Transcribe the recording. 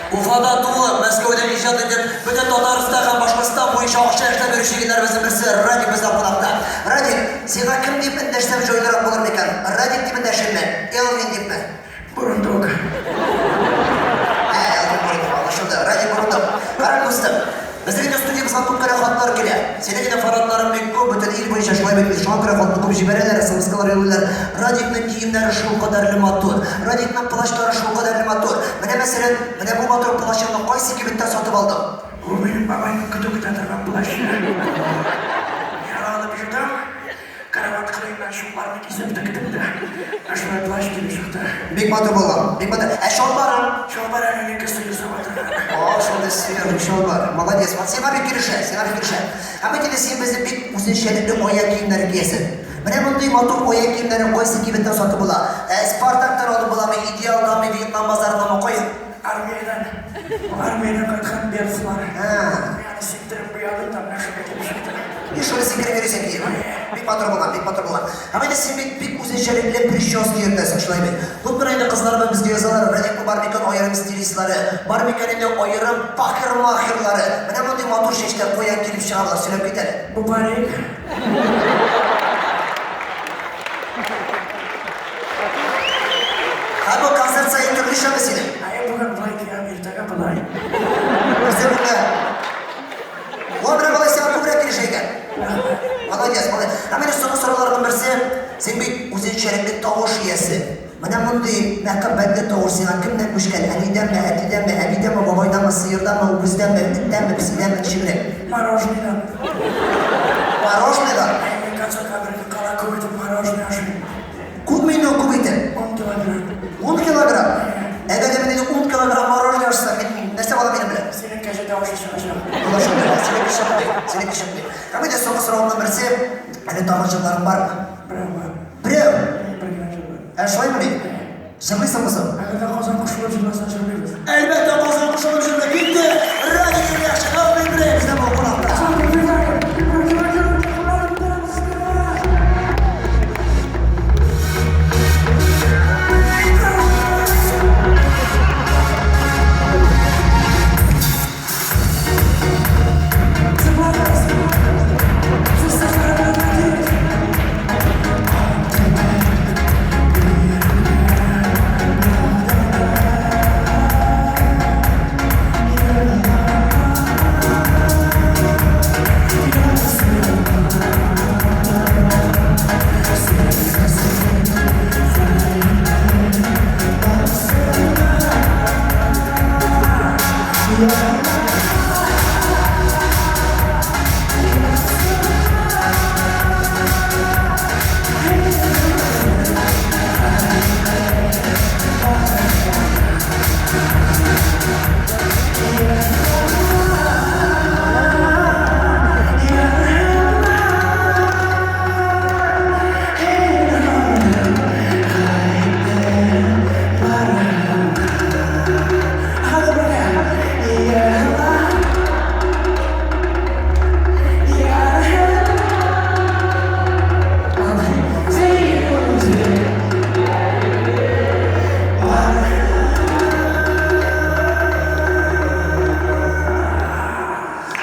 Уфада туып, Мәскәүдә иҗат итеп, бөтен Татарстан һәм Башкортстан буенча акча эшләп йөрүче егетләребезнең берсе Радик бездә кунакта. Радик, сиңа кем дип эндәшсәм җайлырак булыр микән? Радик дип эндәшимме, Элвин дипме? Бурундук. Ә, Элвин Бурундук, аңлашылды. Радик Бурундук. Кара, дустым, безнең инде студиябезгә күп кенә хатлар килә. Синең инде фанатларың бик күп, бөтен ил буенча шулай бит инде. Шуңа күрә хатны күп җибәрәләр, смс-калар юллыйлар. Радикның киемнәре шулкадәрле матур. Радикның плащлары шулкадәрле матур. Менә, мәсәлән, менә бу матур плащыңны кайсы кибеттән сатып алдың? Бу минем бабайның көтү көтә торган плащы. Мин аны алып юдым. Карават кырыеннан чукларны кисеп тектем дә, менә шулай плащ килеп чыкты. Бик матур булган, бик матур. Ә чалбарың? Чалбар әле элекке сыер сава торган. О, шундый сыер чалбар. Молодец. Вот сиңа бик килешә, сиңа бик килешә. Һәм бит инде син безне бик үзенчәлекле аяк киемнәре киясең. Менә мондый матур аяк киемнәрен кайсы кибеттән сатып була? Ә Спартактан алып буламы, Идеалданмы, Вьетнам базарыннанмы, каян? Армиядән, армиядән кайткан берцлар. Ә. Мин аны сиптереп буядым да, менә шундый килеп чыкты. И шуны сикереп йөрисең киеп. Бик матур булган, бик матур булган. Һәм инде син бит бик үзенчәлекле прическа йөртәсең, шулай бит? Күп кенә инде кызларыбыз безгә язалар, Радикның бар микән аерым стилистлары, бар микән инде аерым пахер-махерлары. Менә мондый матур чәчләр каян килеп чыга болар, сөйләп кит әле. Бу парик. Һәм бу концерт саен төрлечәме синең? Әйе, бүген болай киям, иртәгә болай. Берсе бүгенгә. О, менә болай сиңа күбрәк килешә икән. Молодец, молодец. Һәм инде соңгы сорауларның берсе, син бит үзенчәлекле тавыш иясе. Менә мондый мәхәббәтле тавыш сиңа кемнән күчкән? Әнидәнме, әтидәнме, әбидәнме, бабайданмы, сыерданмы, үгездәнме, эттәнме, песидәнме, ничегрәк? Мороженыйдан. Мороженыйдан? Әйе, мин концертка бер көн кала күп итеп мороженое ашыйм. Күпме инде ул күп итеп? Ун килограмм. Ун килограмм? Әгәр дә мин инде ун килограмм мороженое ашасам, мин нәрсә була минем белән? Синең кәҗә тавышы чыгачак. Була шундый, синеке чыкмый, синеке чыкмый. Һәм инде соңгы соравымның берсе, әле тагын җырларың бармы? Берәү бар. Берәү? Бер генә җыр бар. Ә шулаймыни? Җырлыйсыңмы соң? Әгәр дә Казан кушылып җырласа, җырлыйбыз. Әлбәттә, Казан кушылып җырлый. Китте! Радик Юльякшин, Элвин Грей бездә бүген кунакта. Yeah.